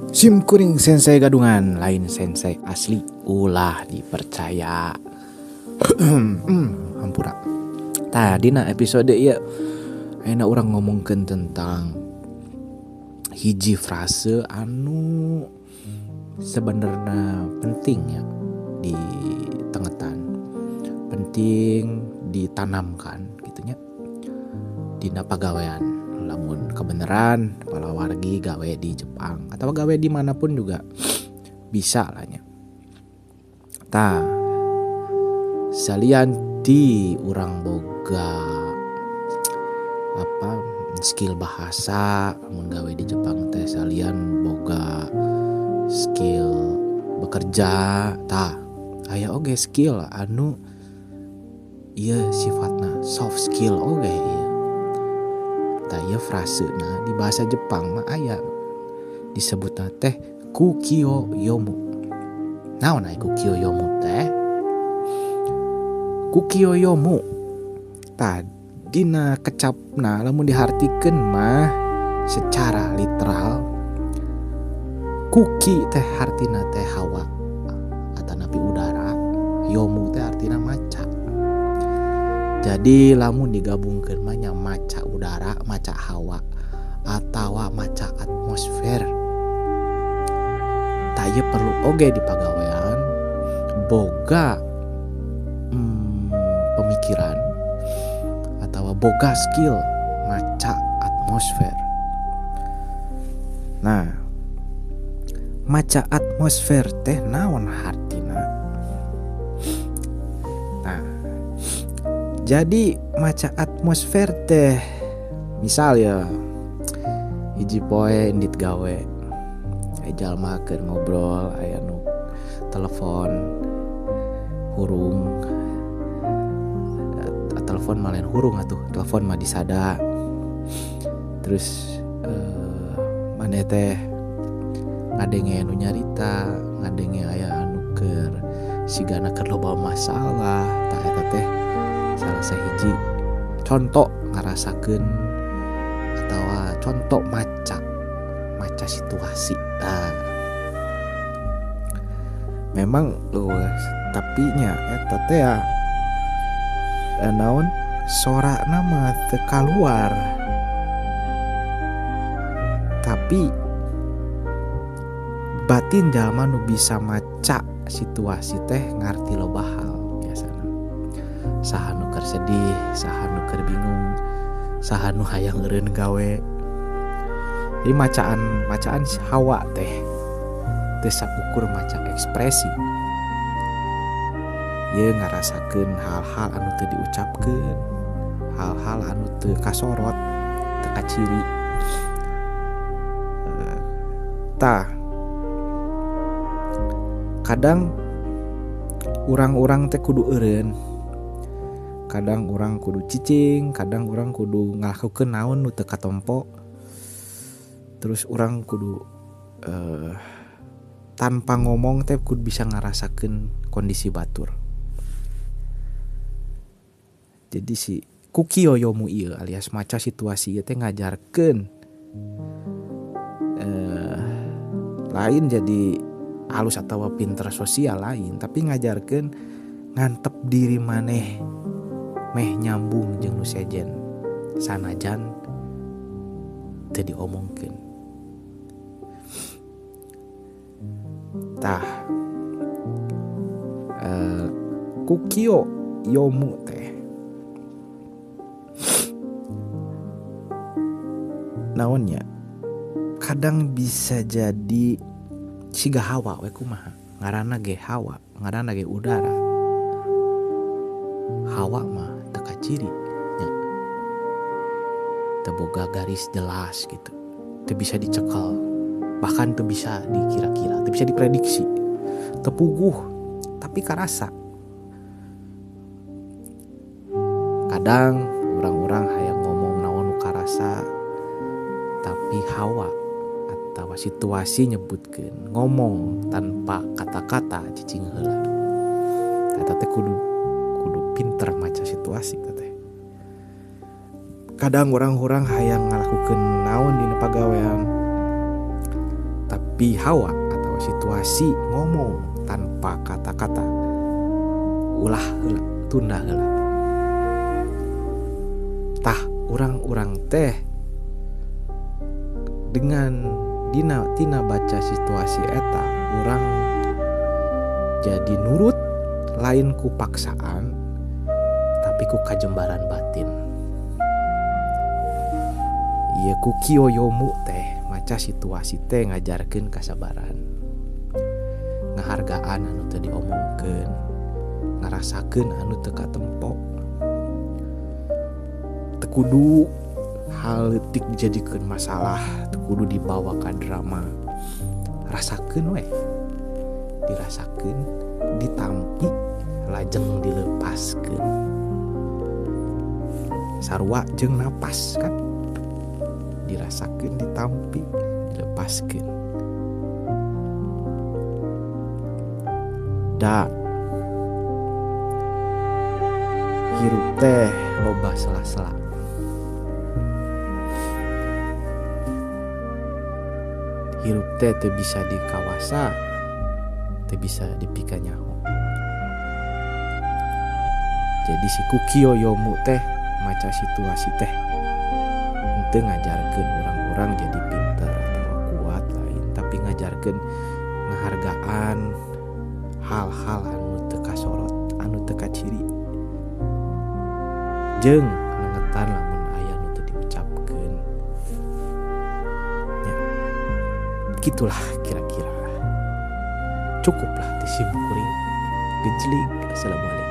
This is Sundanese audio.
Sim kuring sensei gadungan, lain sensei asli, ulah dipercaya. Hampura. Tadi na episode ieu ayeuna urang ngomongkeun tentang hiji frase anu sebenarnya penting ya di tengetan, penting ditanamkan gitunya dina pagawean. Lamun kebenaran palawargi gawe di Jepang atau gawe dimanapun juga bisa lah nya. Tah salian ti urang boga apa skill bahasa mun gawe di Jepang teh, salian boga skill bekerja, tah aya oge skill anu ieu sifatna soft skill oge ieu. Tah ieu frasena di bahasa Jepang mah aya disebutna teh kukio yomu. Naon aya kukio yomu teh? Kukio yomu tah dina kecapna lamun dihartikeun mah secara literal kuki teh hartina teh hawa atanapi udara, yomu teh artina maca. Jadi lamun digabungkeun mah nya maca udara, maca hawa atawa maca atmosfer. Tah ieu perlu oge di pagawean boga pemikiran atawa boga skill maca atmosfer. Nah, maca atmosfer teh naon hartina? Nah, jadi maca atmosfer teh misal ya hiji poe indit gawe, aya jalma keur ngobrol, aya nu telepon hurung, telepon mah lain hurung atuh, telepon mah disada. Terus maneh teh ngadenge anu nyarita, ngadenge aya anu keur sigana keur loba masalah, tah eta teh salah sahiji contoh ngarasakeun atawa contoh maca situasi. Nah, memang tapi nya eta teh ya naon sorana mah teu kaluar, tapi batin jalma nu bisa maca situasi teh ngarti loba hal biasana. Saha nu keur sedih, saha nu keur bingung, saha nu hayang eureun gawe. Jadi macaan hawa teh teu saukur maca ekspresi. Ieu ngarasakeun hal-hal anu teu diucapkeun, hal-hal anu teu kasorot, teu kaciri. Tah kadang urang-urang teh kudu eureun, kadang urang kudu cicing, kadang urang kudu ngalakukeun naon nu teu katompo. Terus urang kudu tanpa ngomong teh kudu bisa ngarasakeun kondisi batur. Jadi si kukio yomu ieu alias maca situasi ieu teh ngajarkeun lain jadi halus atawa pinter sosial lain, tapi ngajarkeun ngantep diri maneh meh nyambung jeung nu sejen sanajan teu diomongkeun. Tah kukio yomu teh naonnya kadang bisa jadi siga hawa we kumaha, ngaranna ge hawa, ngaranna ge udara. Hawa mah teu kaciri nya, teu boga garis jelas gitu, teu bisa dicekel, bahkan teu bisa dikira-kira, teu bisa diprediksi, teu puguh tapi karasa. Kadang urang-urang hayang ngomong naon nu karasa, tapi hawa atau situasi nyebutkeun ngomong tanpa kata-kata cicing heula. Eta teh kudu pinter maca situasi teh. Kadang orang-orang hayang ngalakukeun naon dina pagawean, tapi Tapi hawa atau situasi ngomong tanpa kata-kata ulah heula, tunda heula. Tah urang-urang teh dengan dina tina baca situasi eta urang jadi nurut lain ku paksaan tapi ku kajembaran batin. Ieu ku kiyoyomu teh maca situasi teh ngajarkeun kasabaran, ngahargaan anu teu diomongkeun, ngarasakeun anu teu katempo. Teu kudu hal leutik dijadikeun masalah, teu kudu dibawa ka drama. Rasakeun we, dirasakeun, ditampi, lajeng dilepaskeun. Sarua jeung napas kan, dirasakeun, ditampi, dilepaskeun. Da hirup teh loba sela-sela. Hirup teh teu bisa dikawasa, teu bisa dipikanyaho. Jadi si kukiyoyomu teh maca situasi teh henteu ngajarkeun urang-urang jadi pinter atau kuat lain, tapi ngajarkeun ngahargaan hal-hal anu teu kasorot, anu teu kaciri. Jeung nengetan lamun aya nu teu diucapkeun. Ya, gitulah kira-kira. Cukuplah di sim kuring. Gejlig. Assalamualaikum.